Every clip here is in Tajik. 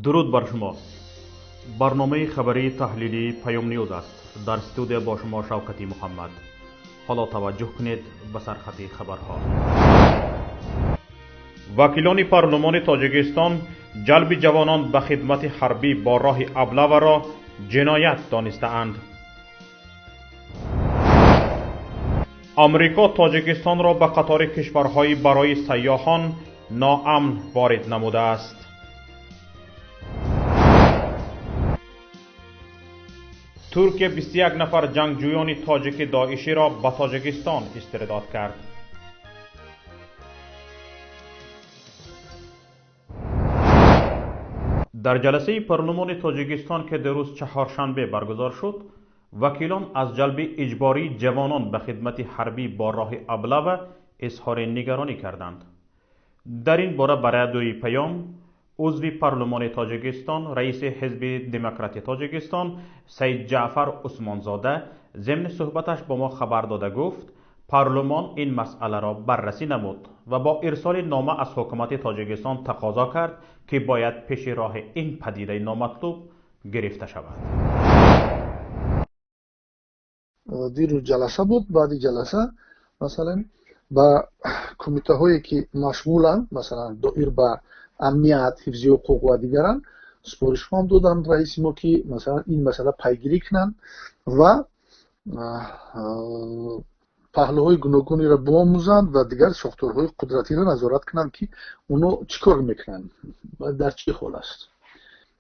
Дуруд бар шумо. Барномаи хабарии таҳлилии Паём Ньюз аст. Дар студия бо шумо Шавкати Муҳаммад. Ҳоло таваҷҷӯҳ кунед ба сархати хабарҳо. Вакилони парлумони Тоҷикистон ҷалби ҷавонон ба хидмати ҳарбӣ бо роҳи аблаваро ҷиноят донистаанд. Амрико Тоҷикистонро ба қатори кишварҳои барои сайёҳон ноамн ворид намудааст. Туркия 21 нафар ҷангҷӯёни тоҷики доиширо ба Тоҷикистон истирдод кард. Дар ҷаласаи парлумони Тоҷикистон, ки дирӯз чаҳоршанбе баргузор шуд, вакилон аз ҷалби иҷбории ҷавонон ба хидмати ҳарбӣ бо роҳи аблава изҳори нигаронӣ карданд. Дар ин бора ба радиои Паём узви парлумони Тоҷикистон, раиси ҳизби демократи Тоҷикистон Саид Ҷаъфар Усмонзода зимни суҳбаташ бо мо хабар дода гуфт, парлумон ин масъаларо баррасӣ намуд ва бо ирсоли нома аз ҳукумати Тоҷикистон тақозо кард, ки бояд пеши роҳи ин падидаи номатлуб гирифта шавад. Дирӯз ҷаласа буд. Баъди ҷаласа, масалан, ба кумитаҳое ки машғуланд, масалан, доир ба амният, ҳифзи ҳуқуқ ва дигаран, супоришҳо ҳам доданд раиси мо, ки масалан ин масъала пайгирӣ кунанд ва паҳлӯҳои гуногунеро биомӯзанд ва дигар сохторҳои қудратиро назорат кунанд, ки оно чӣ кор мекунанд ва дар чӣ ҳол аст.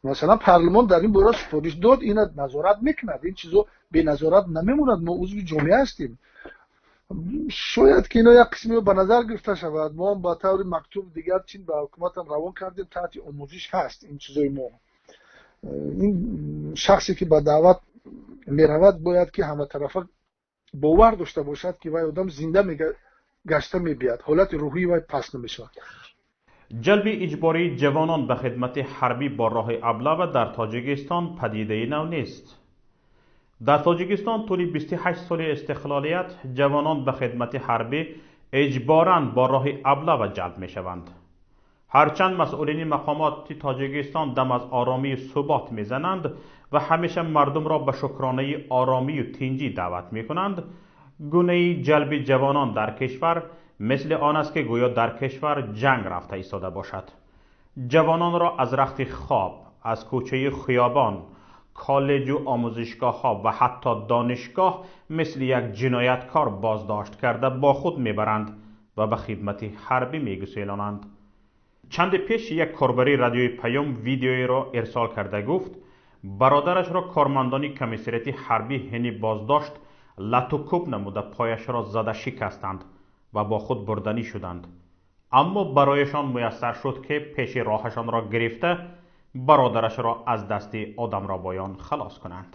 Масалан, парлумон дар ин бора супориш дод, ина назорат мекунад, ин чизо беназорат намемонад. Мо узви ҷомеа ҳастем. Шояд ки ино як қисмио ба назар гирифта шавад. Мо ҳам ба таври мактуб дигар чин ба ҳукуматам равон кардем, таҳти омӯзиш ҳаст ин чизои мо. Ин шахсе ки ба даъват меравад, бояд ки ҳаматарафа бовар дошта бошад, ки вай одам зинда гашта мебияд, ҳолати рӯҳии вай паст намешавад. Ҷалби иҷбории ҷавонон ба хидмати ҳарбӣ бо роҳи аблава дар Тоҷикистон падидаи нав нест. Дар Тоҷикистон тӯли 28 соли истиқлолият ҷавонон ба хидмати ҳарбӣ иҷборан бо роҳи аблава ҷалб мешаванд. Ҳарчанд масъулини мақомоти Тоҷикистон дам аз оромию субот мезананд ва ҳамеша мардумро ба шукронаи оромию тинҷӣ даъват мекунанд, гунаи ҷалби ҷавонон дар кишвар мисли он аст, ки гӯё дар кишвар ҷанг рафта истода бошад. Ҷавононро аз рахти хоб, аз кӯчаи хиёбон, коллеҷу омӯзишгоҳҳо ва ҳатто донишгоҳ мисли як ҷинояткор боздошт карда бо худ мебаранд ва ба хидмати ҳарбӣ мегуселонанд. Чанде пеш як корбари радиои Паём видеоеро ирсол карда гуфт, бародарашро кормандони комиссариати ҳарбӣ ҳини боздошт лату кӯб намуда пояшро зада шикастанд ва бо худ бурданӣ шуданд. Аммо барояшон муяссар шуд, ки пеши роҳашонро гирифта бародарашро аз дасти одамрабоён халос кунанд.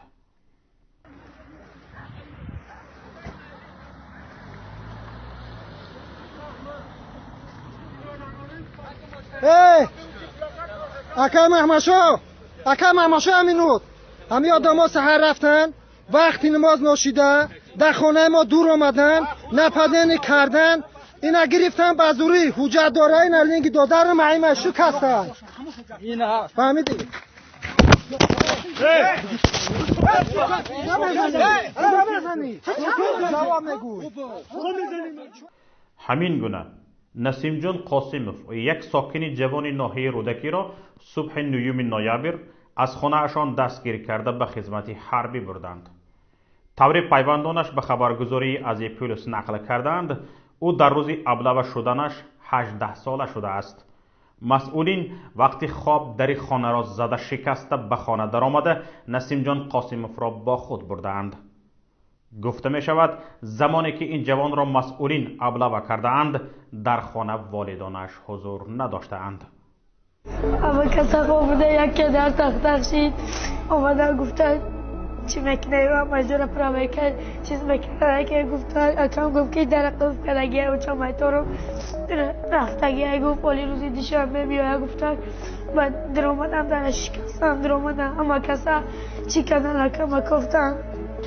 Эй, ака Маҳмадшо, ака Маҳмадшо, ҳаминуд ҳамин одамо саҳар рафтан, вақти намоз ношида дар хонаи мо дур омадан, нападени кардан, ина гирифтан ба зурӣ, ҳуҷҷат дора, ина линги додарам аима шикастан. Фаҳмидӣ? Ҳамин гуна Насимҷон Қосимов, як сокини ҷавони ноҳияи Рӯдакиро субҳи 9 ноябр аз хонаашон дастгир карда ба хизмати ҳарбӣ бурданд. Таври пайвандонаш ба хабаргузории Азия Плюс нақл кардаанд, ӯ дар рӯзи аблава шуданаш 18 сола шудааст. Масъулин вақти хоб дари хонаро зада шикаста ба хона даромада Насимҷон Қосимовро бо худ бурдаанд. Гуфта мешавад, замоне ки ин ҷавонро масъулин аблава кардаанд, дар хона волидонаш ҳузур надоштаанд. Ама каса хоб буда, яке дар тахтақ шид, омада гуфта чӣ мекунӣ, маҷора проверка чиз мекунад, ки гуфта акам гуфт ки дар қулф кардагия, уча майторум рафтагия, гуфт оли рӯзи душанбе меоя, гуфта ба даромадам дара шикастам, даромадам ама каса чӣ кардан, акама кофтан.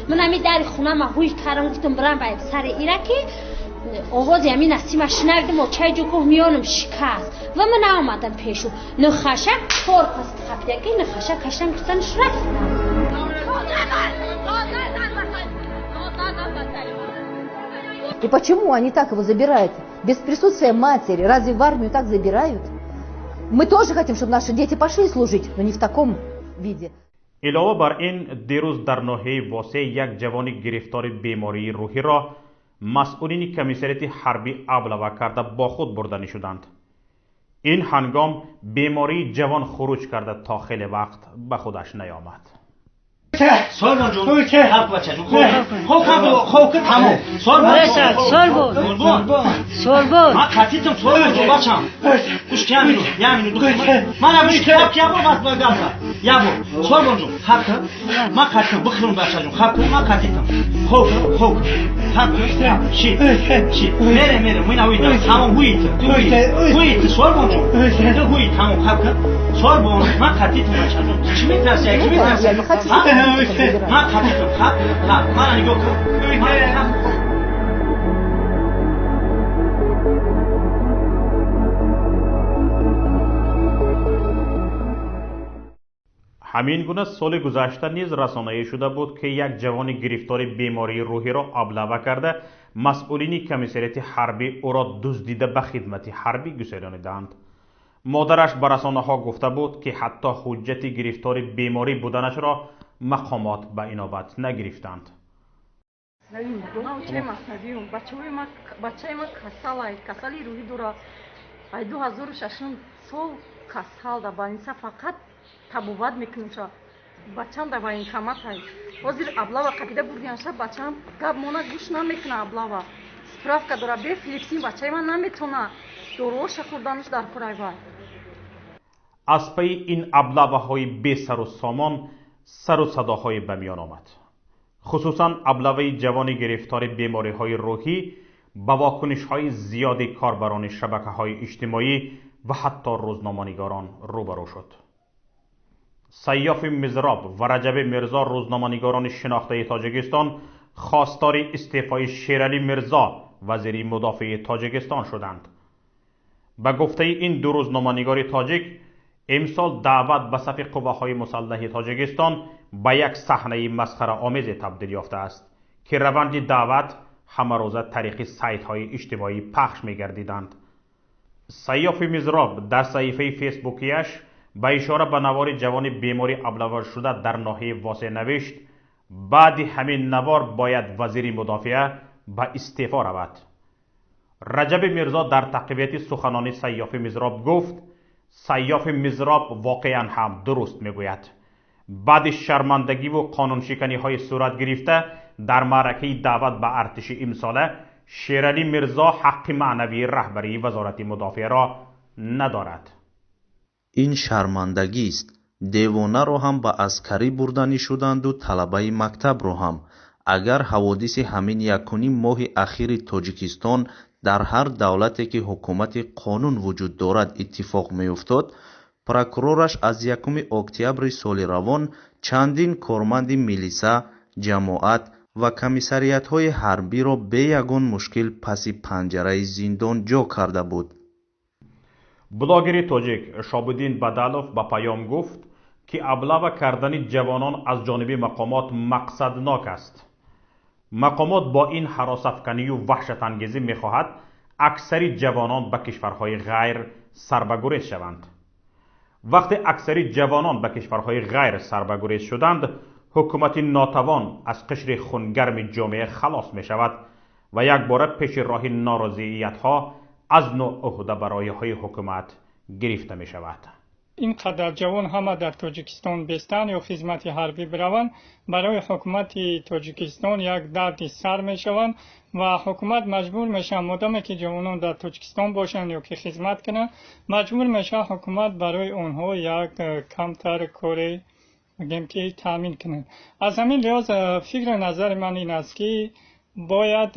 Ман ҳами дари хонама ҳуй кардам, гуфтам бирам ба сари ира, ки Овози ҳамин Насима шунавидам, очаи ҷо гуфт миёнам шикаст ва ман наомадам пешу. Нухаша чор кас хафтаки нухаша кашам кустанш рафтам. И почему они так его забирают? Без присутствия матери. Разве в армию так забирают? Мы тоже хотим, чтобы наши дети пошли служить, но не в таком виде. Илова бар ин, дирӯз дар ноҳияи Восеъ як ҷавони гирифтори бемории рӯҳиро масъулини комиссариати ҳарбӣ аблава карда бо худ бурданӣ шуданд. Ин ҳангом бемории ҷавон хуруҷ карда то хеле вақт ба худаш наёмад. Сорбон ҷон, ҳақ бачаҷон, хоб хоб ки тамом. Сорбон, сорбон, сорбон. Ман қатитам сорбон ҷон, бачам. Гӯш ки ямину, ямину. Ман гӯш ки ҳақ ябо бас ба газа. Ябо. Сорбон ҷон, ҳақ ман қатитам, бихӯрам бачаҷон, ҳақ ман қатитам. Хоб, хоб. Ҳақ ши, ши. Мере, мере, мина уйда. Тамом ҳуйт. Ҳуйт, сорбон ҷон. Ҳуйт, тамом ҳақ. Сорбон, ман қатитам бачаҷон. Чӣ метарсӣ? Чӣ метарсӣ? Ман қатитам, ҳақ, ҳақ. Мана нигоҳ кун. Ҳамин гуна соли гузашта низ расонаӣ шуда буд, ки як ҷавони гирифтори бемории рӯҳиро аблава карда, масъулини комиссариати ҳарбӣ ӯро дуздида ба хидмати ҳарбӣ гуселонидаанд. Модараш ба расонаҳо гуфта буд, ки ҳатто ҳуҷҷати гирифтори беморӣ буданашро мақомот ба инобат нагирифтанд. Бачаи ман касал, касали рӯҳӣ дора. Ай 2006 сол касал да больница фақат табобат мекунша. Бачам да военкомат ай. Ҳозир аблава қапида бурдианша, бачам гап мона гӯш намекуна аблава. Справка дора, бе филипсин бачаи ман наметона. Доруоша хӯрданаш дар кор вай. Аз пайи ин аблаваҳои бесару сомон сару садоҳое ба миён омад. Хусусан аблаваи ҷавони гирифтори бемориҳои рӯҳӣ ба вокунишҳои зиёди корбарони шабакаҳои иҷтимоӣ ва ҳатто рӯзноманигорон рӯбарӯ шуд. Сайёфи Мизроб ва Раҷаби Мирзо, рӯзноманигорони шинохтаи Тоҷикистон, хостори истеъфои Шералӣ Мирзо, вазири мудофиаи Тоҷикистон шуданд. Ба гуфтаи ин ду рӯзноманигори тоҷик, имсол даъват ба сафи қувваҳои мусаллаҳи Тоҷикистон ба як саҳнаи масхараомезе табдил ёфтааст, ки раванди даъват ҳамарӯза тариқи сайтҳои иҷтимоӣ пахш мегардиданд. Сайёфи Мизроб дар саҳифаи фейсбукияш ба ишора ба навори ҷавони бемори аблавашуда дар ноҳияи Восеъ навишт: баъди ҳамин навор бояд вазири мудофиа ба истеъфо равад. Раҷаби Мирзо дар тақвияти суханони Сайёфи Мизроб гуфт: Сайёфи Мизроб воқеан ҳам дуруст мегӯяд. Баъди шармандагиву қонуншиканиҳои сурат гирифта дар маъракаи даъват ба артиши имсола, Шералӣ Мирзо ҳаққи маънавии раҳбарии вазорати мудофиаро надорад. Ин шармандагист. Девонаро ҳам ба аскарӣ бурданӣ шуданду талабаи мактабро ҳам. Агар ҳаводиси ҳамин якуним моҳи ахири Тоҷикистон дар ҳар давлате, ки ҳукумати қонун вуҷуд дорад, иттифоқ меуфтод, прокурораш аз 1 октябри соли равон чандин корманди милиса, ҷамоат ва комиссариатҳои ҳарбиро бе ягон мушкил паси панҷараи зиндон ҷо карда буд. Блогери тоҷик Шобиддин Бадалов ба паём гуфт, ки аблава кардани ҷавонон аз ҷониби мақомот мақсаднок аст. Мақомот бо ин ҳаросафканию ваҳшатангезӣ мехоҳад аксари ҷавонон ба кишварҳои ғайр сарбагурез шаванд. Вақте аксари ҷавонон ба кишварҳои ғайр сарбагурез шуданд, ҳукумати нотавон аз қишри хунгарми ҷомеа халос мешавад ва якбора пеши роҳи норозиятҳо аз ноуҳдабароиҳои ҳукумат гирифта мешавад. Ин қадар ҷавон ҳама дар Тоҷикистон бестанд ё хизмати ҳарбӣ бираванд, барои ҳукумати Тоҷикистон як дарди сар мешаванд ва ҳукумат маҷбур мешавад, модоме ки ҷавонон дар Тоҷикистон бошанд ё ки хизмат кунанд, маҷбур мешавад ҳукумат барои онҳо як камтар коре бигем ки таъмин кунад. Аз ҳамин лиҳоз фикри назари ман ин аст, ки бояд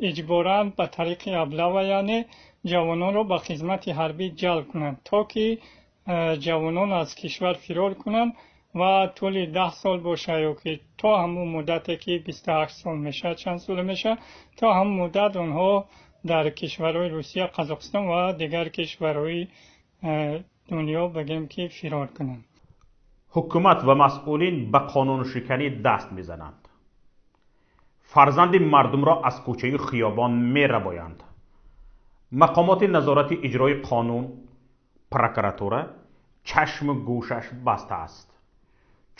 иҷборан ба тариқи аблава, яъне ҷавононро ба хизмати ҳарбӣ ҷалб кунанд, то ки ҷавонон аз кишвар фирор кунанд Ва тӯли 10 сол боша ё ки то ҳамун муддате ки 28 сол мешавад, чанд сола мешавад, то ҳамун муддат онҳо дар кишварҳои Русия, Қазоқистон ва дигар кишварҳои дунё бигем ки фирор кунанд. Ҳукумат ва масъулин ба қонуншиканӣ даст мезананд. Фарзанди мардумро аз кӯчаю хиёбон мерабоянд. Мақомоти назорати иҷрои қонун, прокуратура чашму гӯшаш баста аст.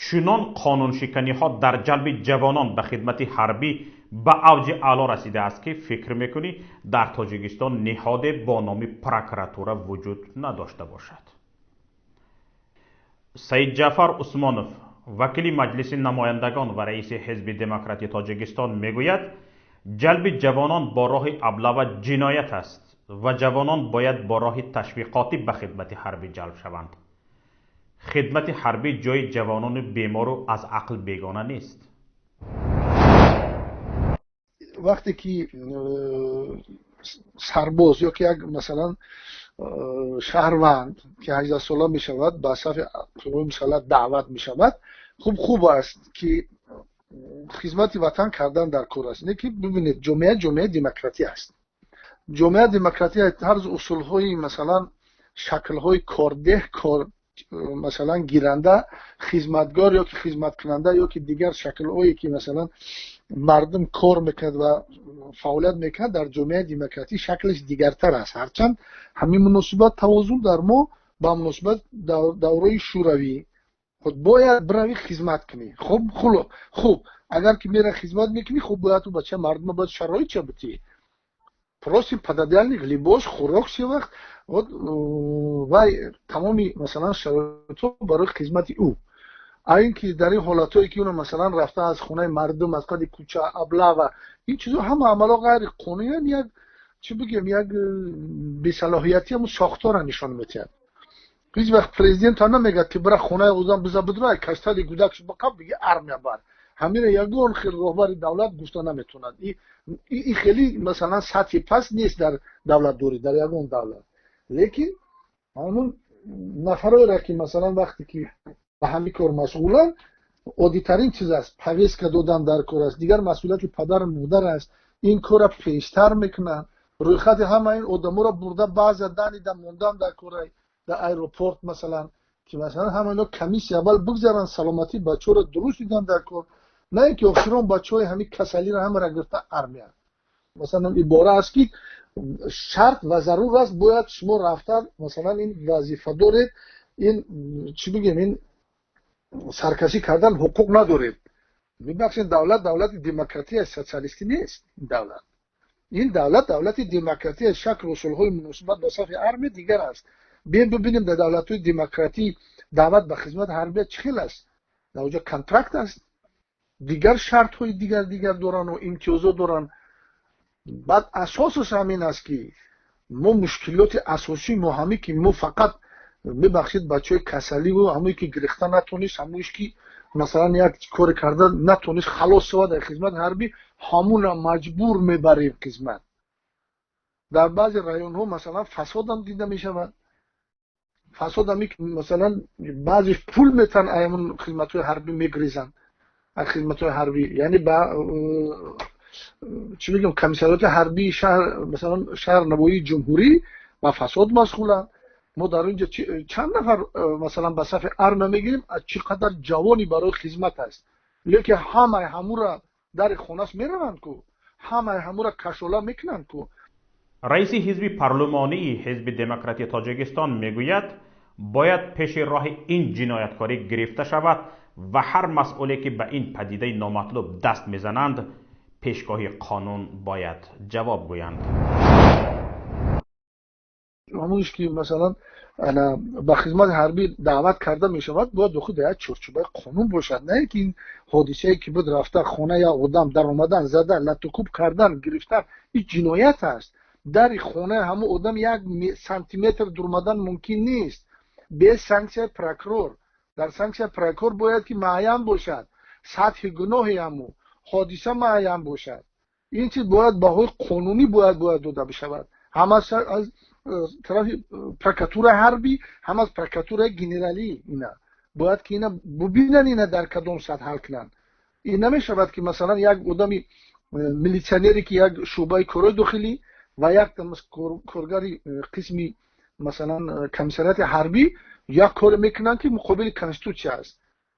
Чунон қонуншиканиҳо дар ҷалби ҷавонон ба хидмати ҳарбӣ ба авҷи аъло расидааст, ки фикр мекунӣ дар Тоҷикистон ниҳоде бо номи прокуратура вуҷуд надошта бошад. Саидҷаъфар Усмонов, вакили Маҷлиси намояндагон ва раиси Ҳизби Демократии Тоҷикистон мегӯяд, ҷалби ҷавонон бо роҳи аблава ҷиноят аст ва ҷавонон бояд бо роҳи ташвиқотӣ ба хидмати ҳарбӣ ҷалб шаванд. Хидмати ҳарбӣ ҷои ҷавонони бемору аз ақл бегона нест. Вақте ки сарбоз ё ки як масалан шаҳрванд ки 18 сола мешавад, ба сафи қувваи мусаллаҳ даъват мешавад, хуб аст ки хизмати ватан кардан дар кор аст. Не ки бибинед, ҷомеа ҷомеаи демократӣ аст. Ҷомеа демократӣ тарз усулҳои масалан шаклҳои кордеҳ, кор масалан гиранда, хизматгор ё ки хизматкунанда ё ки дигар шаклҳое ки масалан мардум кор мекунад ва фаъолият мекунад, дар ҷомеаи демократӣ шаклаш дигартар аст. Ҳарчанд ҳамин муносибат тавозун дар мо ба муносибат давраи шӯравӣ худ бояд бирави хизмат кунӣ. Хуб, агар ки мера хизмат мекунӣ, хуб бояд ту бача мардума бояд шароит ча битӣ. Просто пододеяльник, либос, хӯрок се вақт, вот вай тамоми масалан шароитҳо барои хизмати ӯ. А ин ки дар ин ҳолатҳое ки уно масалан рафта аз хонаи мардум, аз қади кӯча, аблава, ин чизо ҳама амалҳо ғайриқонуниянд, як чӣ бигем, як бесалоҳиятӣ ҳамун сохторро нишон медиҳад. Ҳеҷ вақт президент ҳам намегӯяд ки бира хонаи одам биза бидро, каштали гудак шуд бақаб, биги армия бар. Ҳаминро ягон хел роҳбари давлат гуфта наметавонад. Ин хеле масалан сатҳи паст нест дар давлатдорӣ, дар ягон давлат. Лекин ҳамун нафароеро ки масалан вақте ки ба ҳамин кор машғуланд, оддитарин чиз аст, повестка додан дар кор аст, дигар масъулияти падару модар аст, ин корро пештар мекунанд. Рӯйхати ҳама ин одаморо бурда баъза данида мондан дар кора, дар аэропорт масалан, ки масалан ҳама ино комиссия аввал бигзаранд, саломатии бачаҳоро дуруст дидан дар кор, на ин ки охирон бачаҳои ҳамин касалиро ҳамаро гирифта армия. Масалан ибора аст ки шарт ва зарур аст, бояд шумо рафта масалан ин вазифа доред, ин чӣ бигем, ин саркашӣ кардан ҳуқуқ надоред. Мебахшед, давлат давлати демократӣ аст, социалистӣ нест ин давлат. Ин давлат давлати демократӣ аст, шакл усулҳои муносибат ба сафи армия дигар аст. Бием бибинем дар давлатҳои демократӣ даъват ба хизмати ҳарбия чӣ хел аст. Дар онҷо контракт аст, дигар шартҳои дигар дигар доранд ва имтиёзот доранд. Баъд асосаш ҳамин аст ки мо мушкилоти асосии мо ҳамин ки мо фақат мебахшед бачаҳои касаливу ҳамое ки гирифта натонист, ҳамоиш ки масалан як коре карда натонист халос шавад дар хизмати ҳарбӣ, ҳамуна маҷбур мебарем хизмат. Дар баъзе районҳо масалан фасодам дида мешавад. Фасод ҳами масалан баъзеш пул метан ҳамун хизматҳои ҳарбӣ мегрезанд аз хизматҳои ҳарбӣ, яъне ба чӣ мегӯям, комиссариёти ҳарбии шаҳр, масалан шаҳр навоии ҷумҳурӣ ба фасод машғуланд. Мо дар инҷо чанд нафар масалан ба сафи армия мегирем, аз чӣ қадар ҷавони барои хизмат аст, лекин ҳамаи ҳамура дари хонаш мераванд ку, ҳамаи ҳамура кашола мекунанд ку. Раиси ҳизби парлумонии Ҳизби Демократии Тоҷикистон мегӯяд, бояд пеши роҳи ин ҷинояткорӣ гирифта шавад ва ҳар масъуле ки ба ин падидаи номатлуб даст мезананд, пешгоҳи қонун бояд ҷавоб гӯянд. Ҳамониш ки масалан ба хизмати ҳарбӣ даъват карда мешавад, бояд дохил дар як чорчӯбаи қонун бошад, на ин ки ин ҳодисае ки буд рафта хона як одам даромадан, задан, латукӯб кардан, гирифтан, ин ҷиноят аст. Дари хонаи ҳамон одам як сантиметр дурмадан мумкин нест бе санксияи прокурор. Дар санксияи прокурор бояд ки муайян бошад сатҳи гуноҳи ҳамун ҳодиса муайян бошад. Ин чиз бояд баҳои қонунӣ бояд дода бишавад, ҳам аз тарафи прокуратураи ҳарбӣ, ҳам аз прокуратураи генералӣ. Ина Бояд ки ина бубинанд, ина дар кадом сатҳ ҳал кунанд. Ин намешавад, ки масалан як одами милитсионере, ки як шӯъбаи корҳои дохилӣ ва як коргари қисми масалан комиссариати ҳарбӣ як коре мекунанд, ки муқобили конститутсия аст.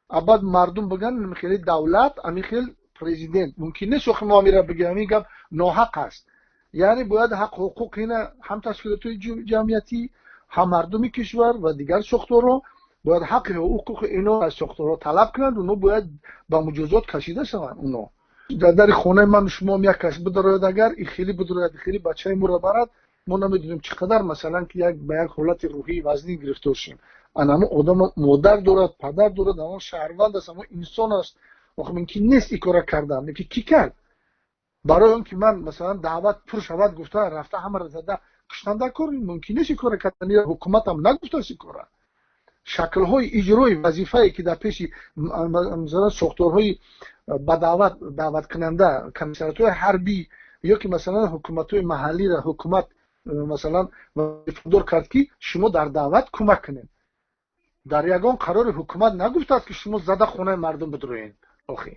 Баъд мардум бигӯянд, хеле давлат, ами хел президент мумкин нест. Охи мо амира бигӯем, ин гап ноҳақ аст. Яъне бояд ҳақ ҳуқуқ ина ҳам ташкилотҳои ҷамъиятӣ, ҳам мардуми кишвар ва дигар сохторҳо бояд ҳаққи ҳуқуқи ино аз сохторҳо талаб кунанд. Оно бояд ба муҷозот кашида шаванд. Оно дар дари хонаи ману шумоам як кас бидарояд, агар и хеле бидарояд, хеле бачаи моро барад, мо намедонем чӣ қадар масалан ки як ба як ҳолати рӯҳии вазнин гирифтор шем. Анамо одам модар дорад, падар дорад, аммо шаҳрванд аст, аммо инсон аст. Охи мумкин нест ин кора кардан. Лекин кӣ кард? Барои он ки ман масалан даъват пур шавад гуфта, рафта ҳамаро зада куштан дар кор мумкин нест ин кора кардан. Ҳукуматам нагуфтааст ин кора. Шаклҳои иҷрои вазифае, ки дар пеши масалан сохторҳои ба даъват даъваткунанда, комиссариатҳои ҳарбӣ ё ки масалан ҳукуматҳои маҳаллиро ҳукумат масалан вазифадор кард, ки шумо дар даъват кӯмак кунед, дар ягон қарори ҳукумат нагуфтааст, ки шумо зада хонаи мардум бидроед. Охи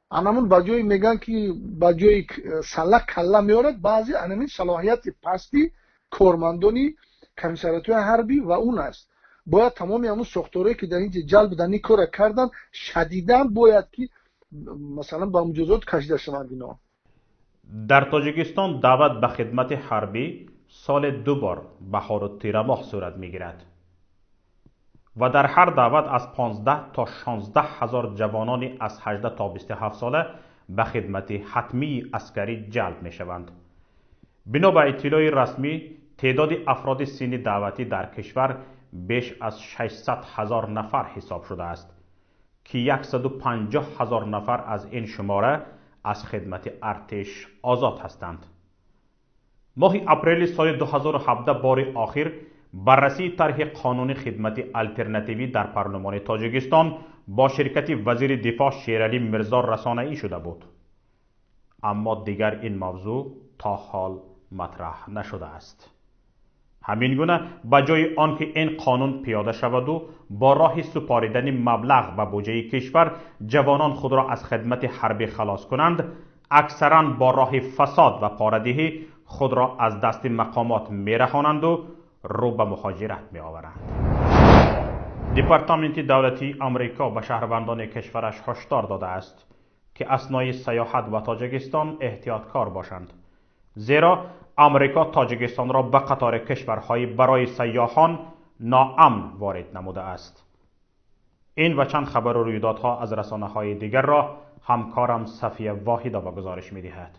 анамун ба ҷои мегӯянд, ки ба ҷои салла калла меорад. Баъзе анамин салоҳияти пасти кормандони комиссариатҳои ҳарбӣ ва он аст. Бояд тамоми ҳамун сохторҳое, ки дар инҷа ҷалб дар ин кора карданд, шадидан бояд ки масалан ба муҷозот кашида шаванд ино. Дар Тоҷикистон даъват ба хидмати ҳарбӣ соли ду бор, баҳору тирамоҳ, сурат мегирад ва дар ҳар даъват аз 15 то 16 ҳазор ҷавонони аз 18 то 27 сола ба хидмати ҳатмии аскарӣ ҷалб мешаванд. Бино ба иттилои расмӣ, теъдоди афроди синни даъватӣ дар кишвар беш аз 600 ҳазор нафар ҳисоб шудааст, ки 150 ҳазор нафар аз ин шумора аз хидмати артиш озод ҳастанд. Моҳи апрели соли 2017 бори охир баррасии тарҳи қонуни хидмати алтернативӣ дар парлумони Тоҷикистон бо ширкати вазири дифоъ Шералӣ Мирзо расонаӣ шуда буд, аммо дигар ин мавзӯъ то ҳол матраҳ нашудааст. Ҳамин гуна, ба ҷои он ки ин қонун пиёда шаваду бо роҳи супоридани маблағ ба буҷаи кишвар ҷавонон худро аз хидмати ҳарбӣ халос кунанд, аксаран бо роҳи фасод ва порадиҳӣ худро аз дасти мақомот мераҳонанду рӯ ба муҳоҷират меоваранд. Департаменти давлатии Амрико ба шаҳрвандони кишвараш ҳушдор додааст, ки аснои саёҳат ба Тоҷикистон эҳтиёткор бошанд, зеро Амрико Тоҷикистонро ба қатори кишварҳои барои сайёҳон ноамн ворид намудааст. Ин ва чанд хабару рӯйдодҳо аз расонаҳои дигарро ҳамкорам Сафия Воҳидова гузориш медиҳад.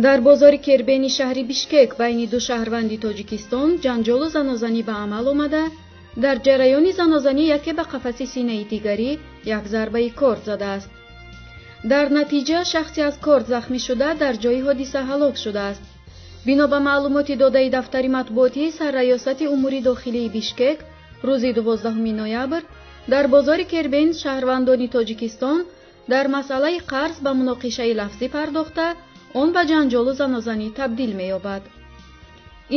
Дар бозори Кербени шаҳри Бишкек байни ду шаҳрванди Тоҷикистон ҷанҷолу занозанӣ ба амал омада, дар ҷараёни занозанӣ яке ба қафаси синаи дигарӣ як зарбаи корд задааст. Дар натиҷа шахсе аз корд захмӣ шуда дар ҷои ҳодиса ҳалок шудааст. Бино ба маълумоти додаи дафтари матбуотии Сарраёсати умури дохилии Бишкек, рӯзи 12 ноябр дар бозори Кербен шаҳрвандони Тоҷикистон дар масъалаи қарз ба муноқишаи лафзӣ пардохта, он ба ҷанҷолу занозанӣ табдил меёбад.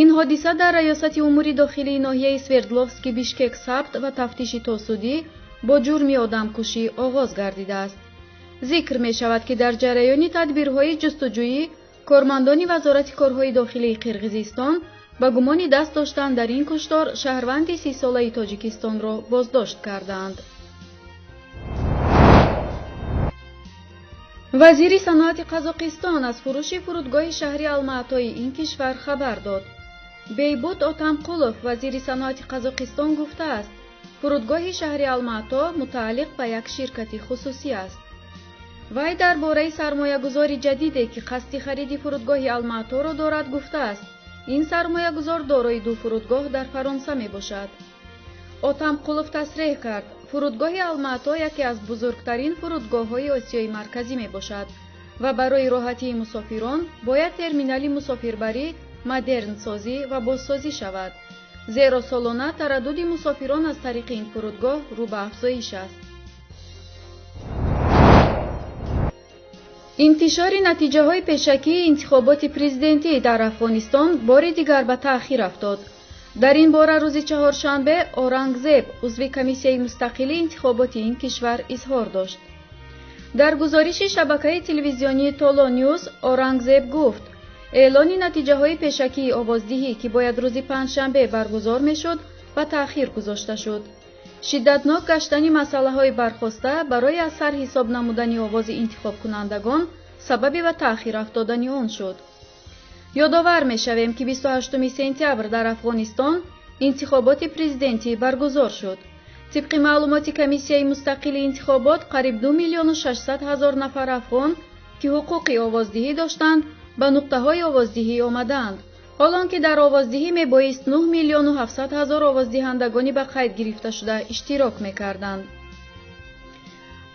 Ин ҳодиса дар Раёсати умури дохилии ноҳияи Свердловски Бишкек сабт ва тафтиши тосудӣ бо ҷурми одамкушӣ оғоз гардидааст. Зикр мешавад, ки дар ҷараёни тадбирҳои ҷустуҷӯӣ кормандони Вазорати корҳои дохилии Қирғизистон ба гумони даст доштан дар ин куштор шаҳрванди 30-солаи Тоҷикистонро боздошт кардаанд. Вазири саноати Қазоқистон аз фурӯши фурудгоҳи шаҳри Алмаатои ин кишвар хабар дод. Бейбут Отамқулов, вазири саноати Қазоқистон, гуфтааст, фурудгоҳи шаҳри Алмаато мутааллиқ ба як ширкати хусусӣ аст. Вай дар бораи сармоягузори ҷадиде, ки қасди хариди фурудгоҳи Алмааторо дорад, гуфтааст, ин сармоягузор дорои ду фурудгоҳ дар Фаронса мебошад. Отамқулов тасреҳ кард, фурудгоҳи Алмаато яке аз бузургтарин фурудгоҳҳои Осиёи Марказӣ мебошад ва барои роҳатии мусофирон бояд терминали мусофирбарӣ модернсозӣ ва бозсозӣ шавад, зеро солона тараддуди мусофирон аз тариқи ин фурудгоҳ рӯ ба афзоиш аст. Интишори натиҷаҳои пешакии интихоботи президентӣ дар Афғонистон бори дигар ба таъхир афтод. Дар ин бора рӯзи чаҳоршанбе Орангзеб, узви комиссияи мустақили интихоботи ин кишвар, изҳор дошт. Дар гузориши шабакаи телевизионии Толо Ньюз Орангзеб гуфт, эълони натиҷаҳои пешакии овоздиҳӣ, ки бояд рӯзи панҷшанбе баргузор мешуд, ба таъхир гузошта шуд. Шиддатнок гаштани масъалаҳои бархоста барои аз сар ҳисоб намудани овози интихобкунандагон сабаби ба таъхир афтодани он шуд. Ёдовар мешавем, ки 28 сентябр дар Афғонистон интихоботи президентӣ баргузор шуд. Тибқи маълумоти комиссияи мустақили интихобот, қариб 2 миллиону 600 ҳазор нафар афғон, ки ҳуқуқи овоздиҳӣ доштанд, ба нуқтаҳои овоздиҳӣ омадаанд. Ҳолон ки дар овоздиҳӣ мебоист 9 миллиону 700 ҳазор овоздиҳандагони ба қайд гирифташуда иштирок мекарданд.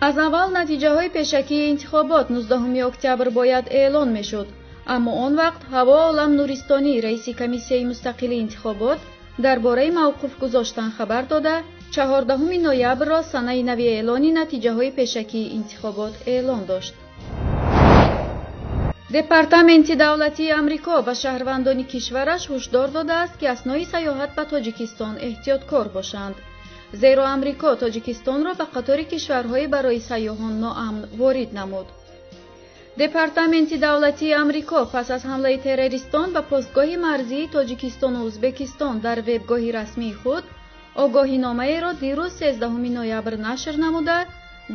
Аз аввал натиҷаҳои пешакии интихобот 19 октябр бояд эълон мешуд, аммо он вақт Ҳаво Олам Нуристонӣ, раиси комиссияи мустақили интихобот, дар бораи мавқуф гузоштан хабар дода, 14 ноябрро санаи нави эълони натиҷаҳои пешакии интихобот эълон дошт. Департаменти давлатии Амрико ба шаҳрвандони кишвараш ҳушдор додааст, ки аснои сайёҳат ба Тоҷикистон эҳтиёткор бошанд, зеро Амрико Тоҷикистонро ба қатори кишварҳои барои сайёҳон ноамн ворид намуд. Департаменти давлатии Амрико пас аз ҳамлаи террористон ба постгоҳи марзии Тоҷикистону Ӯзбекистон дар вебгоҳи расмии худ огоҳиномаеро дирӯз 13 ноябр нашр намуда,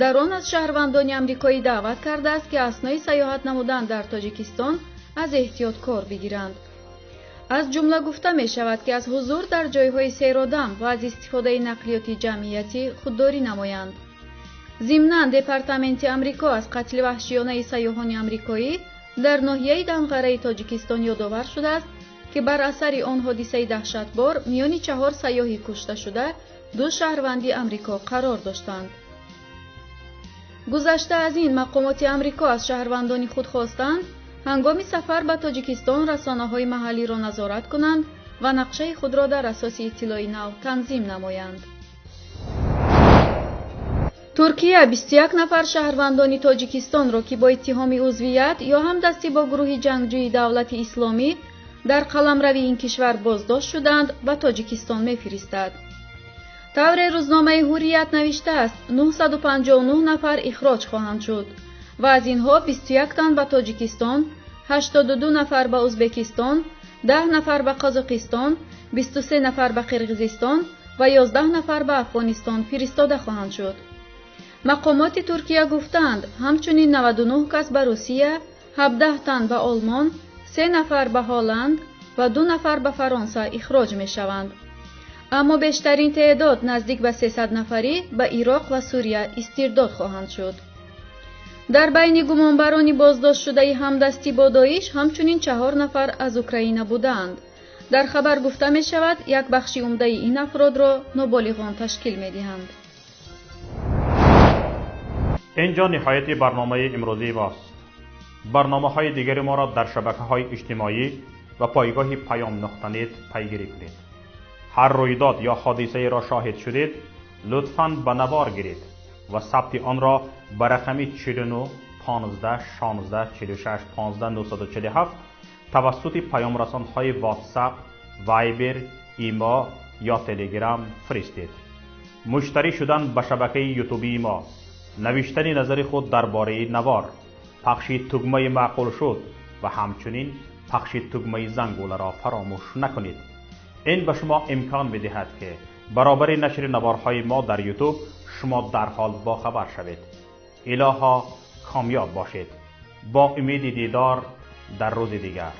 дар он аз шаҳрвандони амрикоӣ даъват кардааст, ки аснои сайёҳат намудан дар Тоҷикистон аз эҳтиёт кор бигиранд. Аз ҷумла гуфта мешавад, ки аз ҳузур дар ҷойҳои серодам ва аз истифодаи нақлиёти ҷамъиятӣ худдорӣ намоянд. Зимнан Департаменти Амрико аз қатли ваҳшиёнаи сайёҳони амрикоӣ дар ноҳияи Данғараи Тоҷикистон ёдовар шудааст, ки бар асари он ҳодисаи даҳшатбор миёни 4 сайёҳи кушташуда 2 шаҳрванди Амрико қарор доштанд. Гузашта аз ин, мақомоти Амрико аз шаҳрвандони худ хостанд, ҳангоми сафар ба Тоҷикистон расонаҳои маҳаллиро назорат кунанд ва нақшаи худро дар асоси иттилои нав танзим намоянд. Туркия 21 нафар шаҳрвандони Тоҷикистонро, ки бо иттиҳоми узвият ё ҳамдастӣ бо гурӯҳи ҷангҷӯи давлати исломӣ дар қаламрави ин кишвар боздошт шуданд, ба Тоҷикистон мефиристад. Тавре рӯзномаи Ҳуррият навиштааст, 959 нафар ихроҷ хоҳанд шуд ва аз инҳо 21 тан ба Тоҷикистон, 82 нафар ба Ӯзбекистон, 10 нафар ба Қазоқистон, 23 нафар ба Қирғизистон ва 11 нафар ба Афғонистон фиристода хоҳанд шуд. Мақомоти Туркия гуфтаанд, ҳамчунин 99 кас ба Русия, 17 тан ба Олмон, 3 нафар ба Ҳолланд ва 2 нафар ба Фаронса ихроҷ мешаванд. Аммо бештарин теъдод наздик ба 300 нафарӣ ба Ироқ ва Сурия истирдод хоҳанд шуд. Дар байни гумонбарони боздоштшудаи ҳамдастӣ бо Доиш ҳамчунин 4 нафар аз Украина будаанд. Дар хабар гуфта мешавад, як бахши умдаи ин афродро ноболиғон ташкил медиҳанд. Инҷо ниҳояти барномаи имрӯзии мост. Барномаҳои дигари моро дар шабакаҳои иҷтимоӣ ва пойгоҳи паём нуқта нет пайгирӣ кунед. Ҳар рӯйдод ё ҳодисаеро шоҳид шудед, лутфан ба навор гиред ва сабти онро ба рақами 49 15 16 46 15 947 тавассути паёмрасонҳои WhatsApp, Viber, Имо ё Telegram фиристед. Муштарӣ шудан ба шабакаи ютубии мо, навиштани назари худ дар бораи навор, пахши тугмаи маъқул шуд ва ҳамчунин пахши тугмаи зангуларо фаромӯш накунед. Ин ба шумо имкон медиҳад, ки баробари нашри наворҳои мо дар ютуб шумо дарҳол бохабар шавед. Илоҳо комёб бошед. Бо умеди дидор дар рӯзи дигар.